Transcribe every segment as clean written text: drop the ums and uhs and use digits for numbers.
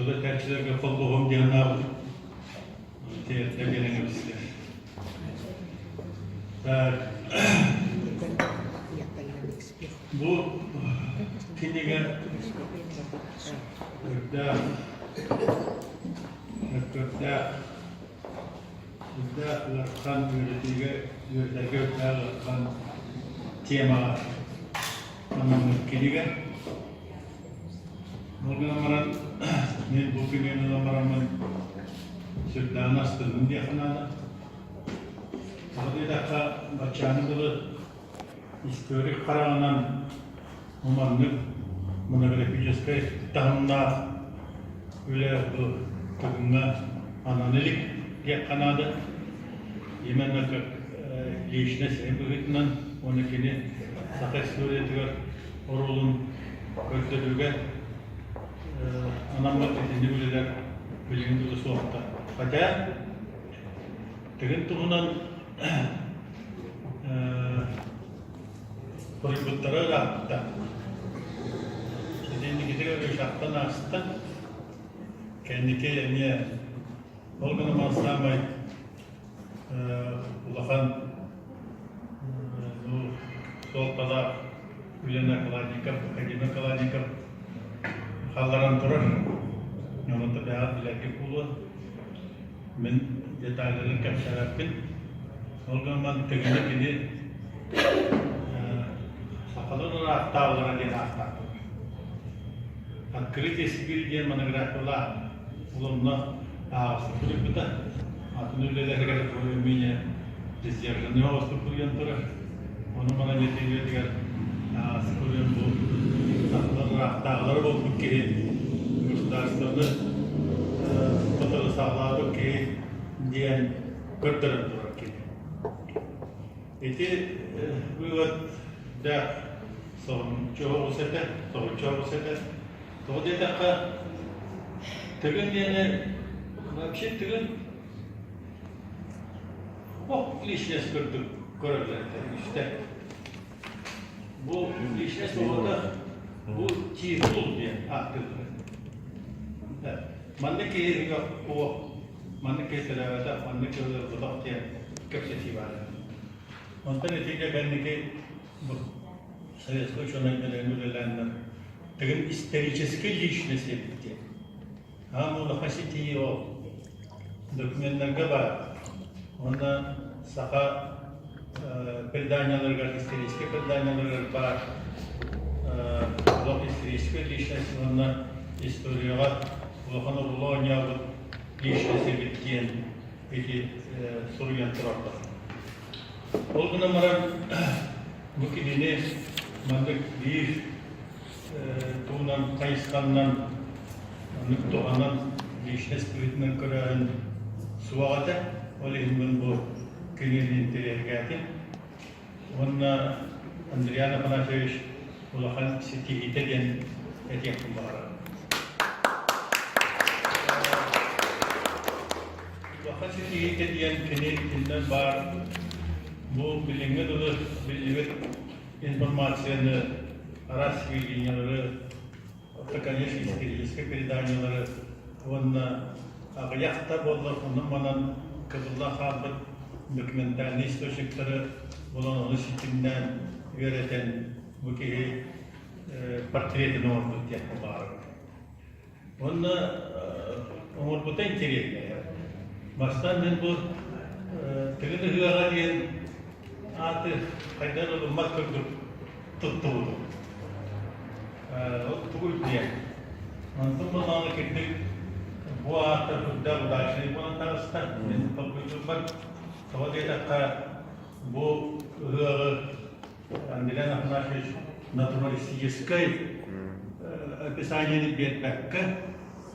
Тыл этээччилэргэ холбоһуом диэн анаабытым. Тиэрдэ биэрэн кэбистилэр. Так, бу кинигэ үрдээх, мөккүөрдээх, үрдээх ыарахан үөрэтиигэ, үөрэтэргэ үрдээх ыарахан темаҕа анаммыт кинигэ. Ол гынан баран, мин бу кинигэни ылан бараммын сүрдээҕин астынным диэххэ наада. Тоҕо диэтэххэ, баччааны дылы историк хараҕынан маннык монографическай таһымнаах үлэ бу тугуҥҥа анана илик диэххэ наада. Именно как личность быһыытынан уонна кини саха историятыгар оруолун көрдөрүүгэ анаммыт итинник үлэлэр билигин дылы суохтар. Хотя Тыгын туһунан хоруйбуттара ыраатта. Итинникитигэр үчахтан ааста. Кэнники эмиэ ол гынан саамай улахан ну, суолталаах үлэни Окладников, академик Окладников хаалларан турар. Онон бэйэҕит билэргит буолуо. Мин деталларын кэпсээбэппин. Ол гынан Тыгыны кини сахалар ыраахтааҕылара диэн ааттаахпыт. Открытие Сибири диэн монографиялаах ол онно ааҕыстык суруйбута. Атын үлэлэригэр более-менее сдержанный оҕустук суруйан турар. Ону манан этиилэригэр ааҕыстык суруйан бу сахалар ыраахтааҕылара буолбут киһи государствоны сотору саҕалаабыт киһи диэн көрдөрөн турар киһи. Ити вывод да соһуччу оҕус этэ, соһуччу оҕус этэ. Тоҕо диэтэххэ, Тыгын диэни вообще Тыгын ох личность курдук көрөллөр этэ үстэ. Бу личность оҕото бу титул диэн ааттыыллар. Маннык киһи оҕо маннык киһи төрөөбөтөх, маннык киһи ылбатах диэн кэпсэтии баар. Онтон итигэ кэнники бу советскай учуонайдар үлэлээннэр Тыгын историческай личность эбит диэн. Аан улахан ситиһии ол. Докуменнарга баар. Уонна саха преданияларыгар, историческай преданияларыгар баар олох историческай личность уонна историяҕа улахан оруолу оонньообут личность эбит диэн ити суруйан тураллар. Ол гынан баран бу кинини маннык биир туһунан хайысханнан маннык туһанан личность быһыытынан көрөөһүн суох этэ. Ол иһин мин бу кинини интэриэһиргээтим. Уонна Андриан Афанасьевич улахан ситиһиитэ диэн этиэхпин баҕарабын. Улахан ситиһиитэ диэн кини итиннэ баар бу билиҥҥи дылы биллибит информацияны, араас сведениялары, это, конечно, историческай переданиялары уонна аҕыйах да буоллар онон-манан кыбылла хаалбыт документальнай источниктары булан ону ситимнээн үөрэтэн бу киһи портретин оҥорбут диэххэ баҕарабын. Уонна оҥорбута интэриэһинэй. Бастаан мин бу Тыгын ыһыаҕа диэн ааты хайдах ылыммат курдук туттубутум. Ол тугуй диэн. Онтон буоллаҕына кырдьык бу ааттар курдаах удачнай буолан таҕыста. Мин толкуйдуурбар тоҕо диэтэххэ бу ыһыаҕы Андриан Афанасьевич натуралистическай описаниены биэрбэккэ,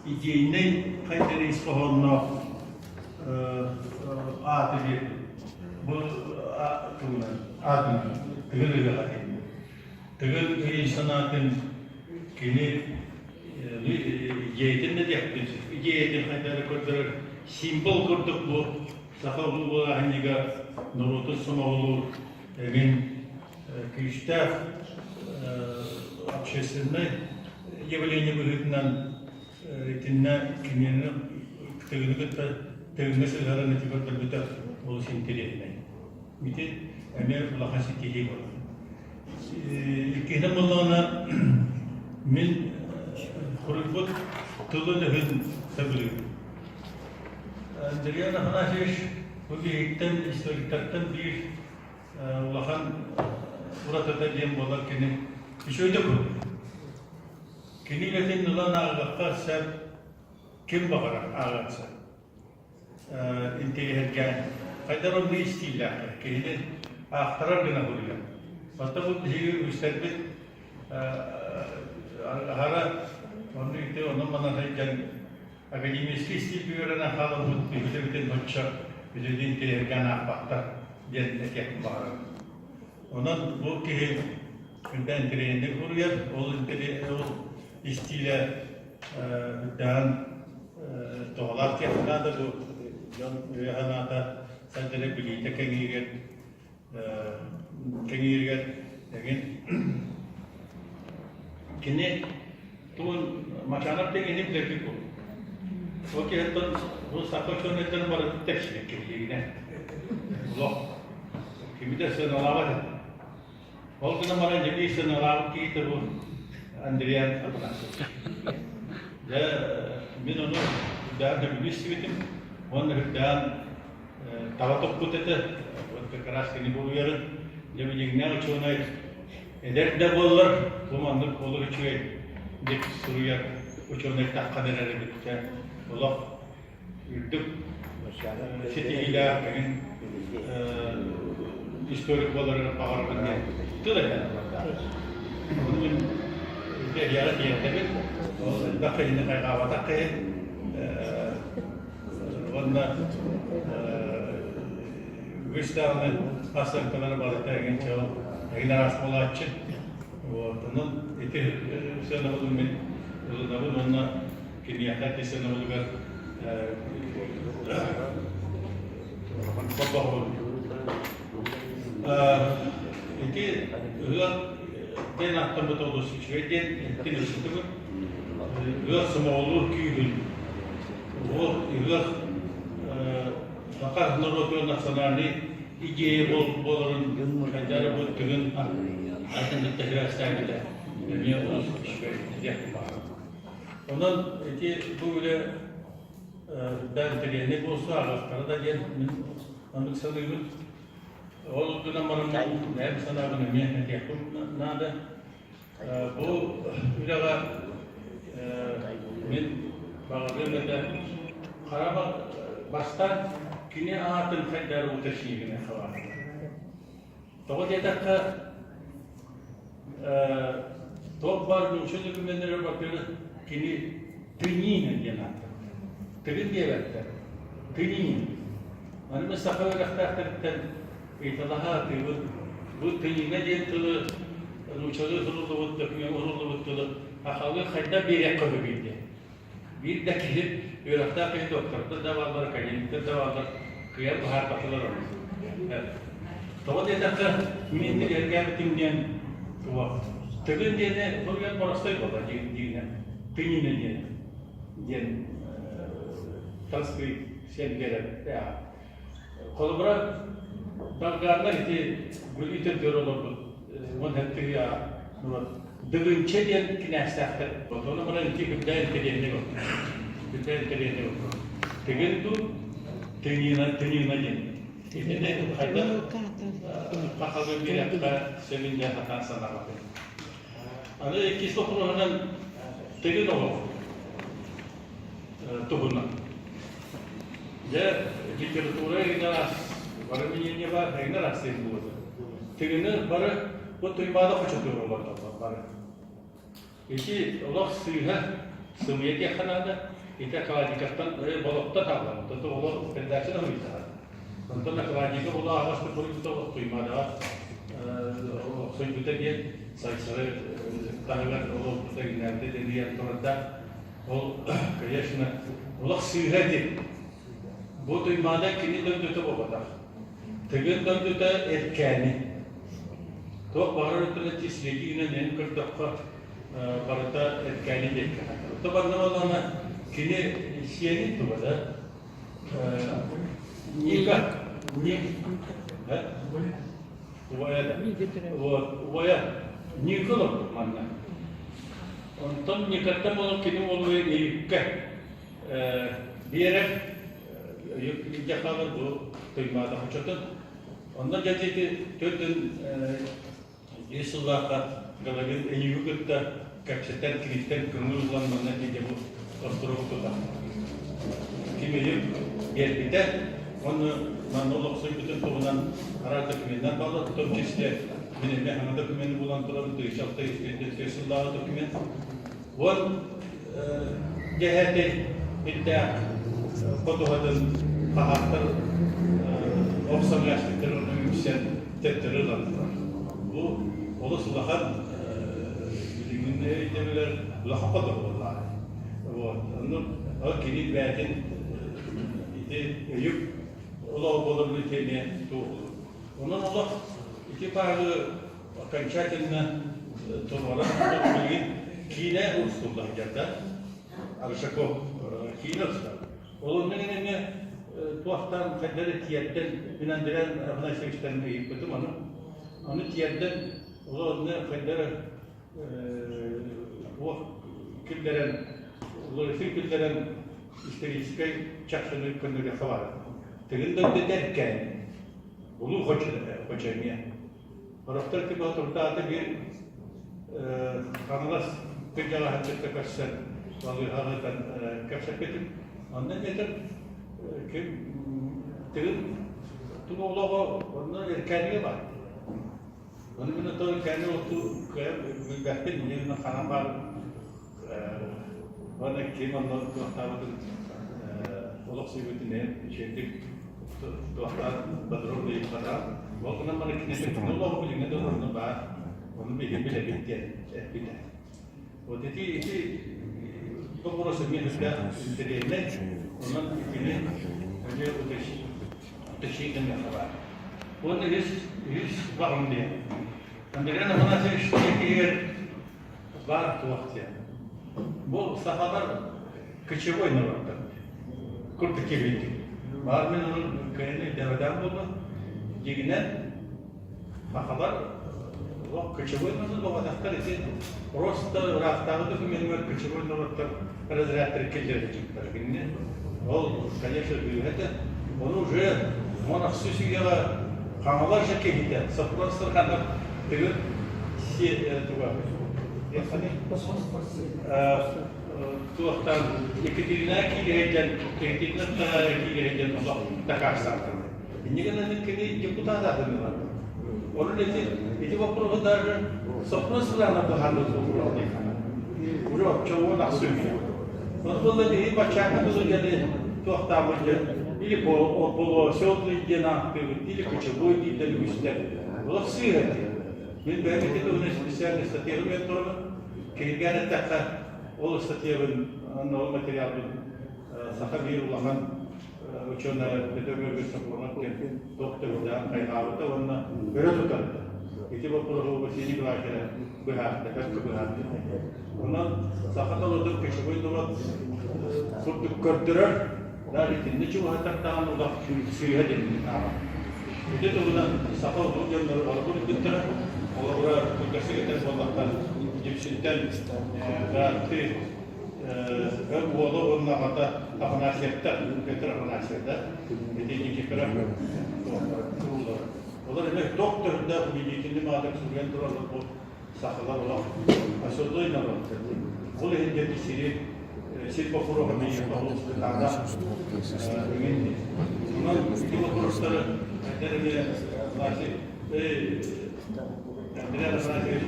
идейнэй хайдары ис хоһоонноох ааты биэрбит. Бу тугунан аатынан Тыгын ыһыаҕа диэн. Тыгын ый санаатын кини идеятын да диэхпин сөп. Идеятын хайдары көрдөрөр символ курдук бу саха улуу былааһынньыга норуотун сомоҕолуур эҥин күүстээх общественнай явление быһыытынан. Итиннэ кинини Тыгыны кытта Тыгыҥҥа сыһыаран ити көрдөрбүтэ олус интэриэһинэй. Ити эмиэ улахан ситиһии буолар. Иккиһинэн буоллаҕына, мин хоруйбут тылын-өһүн сөбүлүүбүн. Андриан Афанасьевич бу биһиктэн историктартан биир улахан уратыта диэн буолар кини үчүгэйдик суруйар. Кини үлэтин ылан ааҕыахха сөп, ким баҕарар ааҕыан сөп. Интэриэһиргээн, хайдах оннук истииллээхтэр, киһини аахтарар гына суруйар. Оттон бу биһиги үгүстэрбит аһара оннук ити онон-манан сылдьан академическай истиилгэ үөрэнэн хаалбыт биһиги ноччо үлэлиин интэриэһиргээн аахпаттар диэн этиэхпин баҕарабын. Онон бу киһи үрдээн интэриэһинэй суруйар, ол ол истиилэ үрдээн тоҕолоох диэххэ наада бу дьон өйө-санаата сайдара билиитэ кэҥииригэр кэҥииригэр эҥин кини тугун Мачанов дэгини билэрбит буолуо. Ол киһиттэн бу саха учуонайдарын барытын тэпсибит киһилиигинэн. Олох кими да сыаналаабат этэ. Ол гынан баран дьэ сыаналаабыт киһитэ бу Андриан Афанасьевич. Дьэ мин ону үрдээн төбүлүү истибитим уонна үрдээн таба туппут этэ. Вот как раз кини буруйарын дьэ билиҥҥэ учуонай Эдэр да буоллар, бу маннык олус үчүгэй дик суруйар учуонай таххан эрэр эбит дьэ олох үрдүк ситиһиилээх эҥин историк буоларыгар баҕарабын диэн тыл этэн турардаах. Ону мин эһиэхэ тиэрдэбин. Ол элбэх киһини хайҕаабатах киһи уонна Үгүс даҕаны ассыылкалары барыта эҥин чаҕыл эҥин араас буолааччы. Вот. Онон ити сыанабылын мин ылынабын уонна киниэхэ ити сыанабылыгар холбоһобун. Ити ыһыах диэн ааттаммыт олус үчүгэй диэн эттин өссө Ыһыах сомоҕолуур күүһүн, ыһыах Саха норуотун национальнай идея буоларын хайдары бу тыгын атын кытта сибээстээбитэ эмиэ олус үчүгэй диэх баар. Онон ити бу үлэ үрдээн интэриэһинэй буолсу ааҕыахтара да диэн мин оннук саныыбын. Ол гынан баран бэйэм санаабын эмиэ этиэхпин наада. Бу үлэҕэ мин баҕарыам этэ хараба бастаан кини аатын хайдары уточнигына хабаата. Тоҕо диэтэххэ туох баар нуучча докуменнары во-первых кини Тынина диэн ааттанар. Тыгын диэбэттэр. Тынин. Аны мен саха үөрэхтээхтэриттэн ыйыталаһа сатыыбын. Бу тынина диэн тылы нууччалыы суруллубут, документ суруллубут тылы сахалыы хайдах биэриэххэ сөбүй диэн. Биир да киһи үөрэхтээх киһи доктордар да бааллар, академиктар да бааллар, кыайан быһаарбатылар ону. Тоҕо диэтэххэ, мин интириэһиргээбитим диэн туох Тыгын диэни суруйан боростой буолла диинэ тынина диэн диэн транскрипция биэрэр. Холобура, Долганнар ити Бүлүү төрдүгэр олорбут уон тыһыйа Дыгынча диэн кинээстээхтэр. Ону баран ити үрдээн интэриэһинэй буолла. Үрдээн интэриэһинэй буолла. Тыгын дуу, тыҥыына, тыҥыына диэн. Итини хайдах сахалыы биэрэххэ сөбүн диэн сатаан санаабатым. Аны иккис боппуруоһунан тыгын олох туһунан. Дьэ, литература эҥин араас, бары мнение баар, эҥин араас диэн буолуо. Тыгыны бары бу Туймаада хочотугар олордоллор бары. Ити олох сыыһа, сымыйа диэххэ наада. Ити окладникаттан болоттон хааллар. Онтон олор передачаны суруйдаҕа. Онтон окладника була аҕастык суруйбута олох Туймаадаҕа охсуйбута диэн Сайсары таһыгар олорбута иҥнээбитэ диэн турардаах. Ол, конечно, олох сыыһа ити. Бу Туймаада кини дойдута буолбатах. Тыгын дойдута Эркээни. Туох баҕарар өттүнэн сиэдиинэн эн көрдөххө, Барыта Эркээни диэкки хатар. Оттон манна буоллаҕына кини сиэнин туга да Ника Ник убайа да вот убайа Ника олорбут манна. Онтон Никаттан буолан кини уолу Ириккэ биэрэр илдьэ хаалар бу Туймаада хочотун. Онно дьэ ити төрдүн биир сыллаахха Головин Эйигу кытта кэпсэтэн киниттэн көҥүл ылан манна тиийэ бу остуруок тутар. Ким өйүк биэрбитэ уонна манна олохсуйбутун туһунан араас докуменнар бааллар, в том числе мин эмиэ саҥа докумены булан турабын, 16 сыллааҕы документ. Вот дьэһээтэй ирдээх ходуһатын хаһаактар охсон ааспыттар онно үксэн төттөрү ылан турар. Бу олус улахан билиҥҥи өйдөбүлэр улахан ходуһа буоллаҕа. Вот. Онно ол кини бэйэтин ити өйүк олоҕо буоларын ити эмиэ туоһулуур. Онон олох ити бааҕы окончательно туруоран билигин киинэ устулла сылдьар да Аршаков киинэ устар. Ол онно эмиэ туохтан хайдары тиэрдэн мин Андриан Афанасьевичтан ыйыппытым ону. Ону тиэрдэн ол онно хайдары туох киллэрэн уларытыы киллэрэн историческай чахчыны көннөрүөххэ баар. Тыгын да эркээн улуу хочо эмиэ. Сорохтор типа турдаата биир Хаҥалас кырдьаҕаһын кытта көрсөн балыыһаҕа ыытан кэпсэппитим. Онно этэр ким тыгын тугу олоҕо онно Эркээнигэ баар. Ону мин оттон Эркээни олохтуу кыайан билбэппин, инньэ ханан баар уонна ким онно туохтаабытын олохсуйбутун иһин үчүгэйдик туохтаан подробно ыйыппатаҕым. Ол гынан баран кинини олоҕу билиҥҥэ да онно баар, ону биһиги билэбит диэн эппитэ. Вот ити ити вопрос эмиэ сүрдээх интэриэһинэй. Онон итини эмиэ уточнить гыныахха баар. Уонна үһүс үһүс баҕам диэн. Андриан Афанасьевич киһигэр Баар туох диэн. Бу сахалар кочевой норуоттар. Курдук киһилик. Баар мин ону кыайан өйдөөбөтөҕүм буолла. Дьиҥинэн сахалар олох кочевой норуот буолбатахтар ити просто ыраахтааҕы докуменыгар кочевой норуоттар разрядтары киллэрэ сылдьыбыттара. Кинини ол, конечно, быыһа этэ. Ону уже 16 үйэҕэ Хаҥалас же киһитэ Сопрун Сырханов тыгын туга туохтан Екатерина киирэһэйдэн Екатерина Вторая киирэһэйдэн олох дакаастаатым. Инньэ гынан кини депутат аатын ылан. Onun ити ити вопросы даже Сопрун Сырханов быһаарбыт Уже оччоҕо ахсын үйэ. Ону буолла биһи баччааҥҥа дылы дьэни туохтаабыт дьэ или полуоседлый диэн ааттыыбыт, или кочевой дииллэр үгүстэр. Олох сыыһа ити. Мин бэйэм ити туһунан специальный статьябын мен турабын. Киһиргээн эттэххэ, ол статьябын, ол материалбын саха биир улахан учуонайа Петр Георгиевич Соколов диэн доктор хайҕаабыта уонна өрө тутарда. Ити боппуруоһу Василий Николаевич эрэ быһаарда, бэркэ быһаарда. Онон саха норуотун кочевой норуот курдук көрдөрөр, даже итиннэ чугаһатар даҕаны улах сыыһа диэн ааҕар. Ити туһунан саха улуу дьоннору холобур ылбыттара, холобура кылгастык этэр буоллахха, Дьүпсүнтэн бырааттыы өр уола уонна аҕата Афанасьевтар, Петр Афанасьевтар, ити Никифоров туруулар. Олор эмиэ туох төрүттээх убедительный маатык суруйан тураллар бу сахалар олох оседлый народ. Ол иһин диэки сири сир боппуруоһа миигин олус кытаанах иҥин. Онон ити боппуруостары эдэр эмиэ Андрей Афанасьевич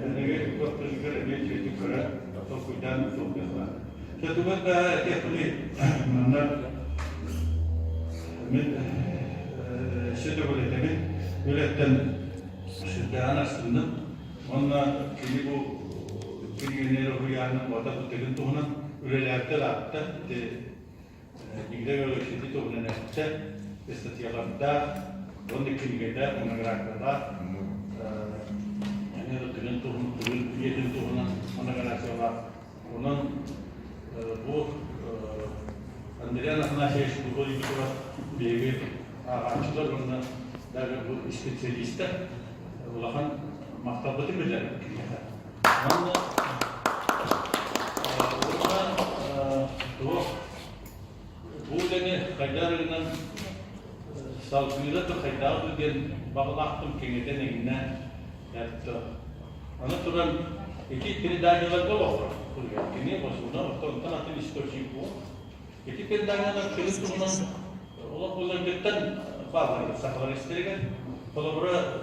эниги туохтарыгар эмиэ үчүгэйдик көрө толкуйдаан толкуйдаан. Сөтүгэр да этиэхпиний манна мин сөтөгүл этэбин үлэттэн сүрдээҕин астынным уонна кини бу кинигэни уһуйаанын уота тыгын туһунан үлэлээбитэ ыраатта ити Николай Иванович ити туһунан эттэ ыстатыйалардаах уонна кинигэлээх монографиялаах. Эмиэ да Тыгын туһун, Тыгын үйэтин туһунан монографиялаах. Онон бу Андриан Афанасьевич Луговикова биһиги ааҕааччылар уонна даже бу специалистар улахан махталбытын биллэрбит киниэхэ. Уонна уонна туох бу үлэни хайдах гынан салгыыра да хайдаҕа диэн баҕалаахпын кэҥэтэн эҥинэ это Аны туран ити переданияларга олоҕурар. Кини осуна онтон атын источник буол. Ити переданиялар кини туһунан олох былыргыттан бааллар сахалар истэригэр. Холобура,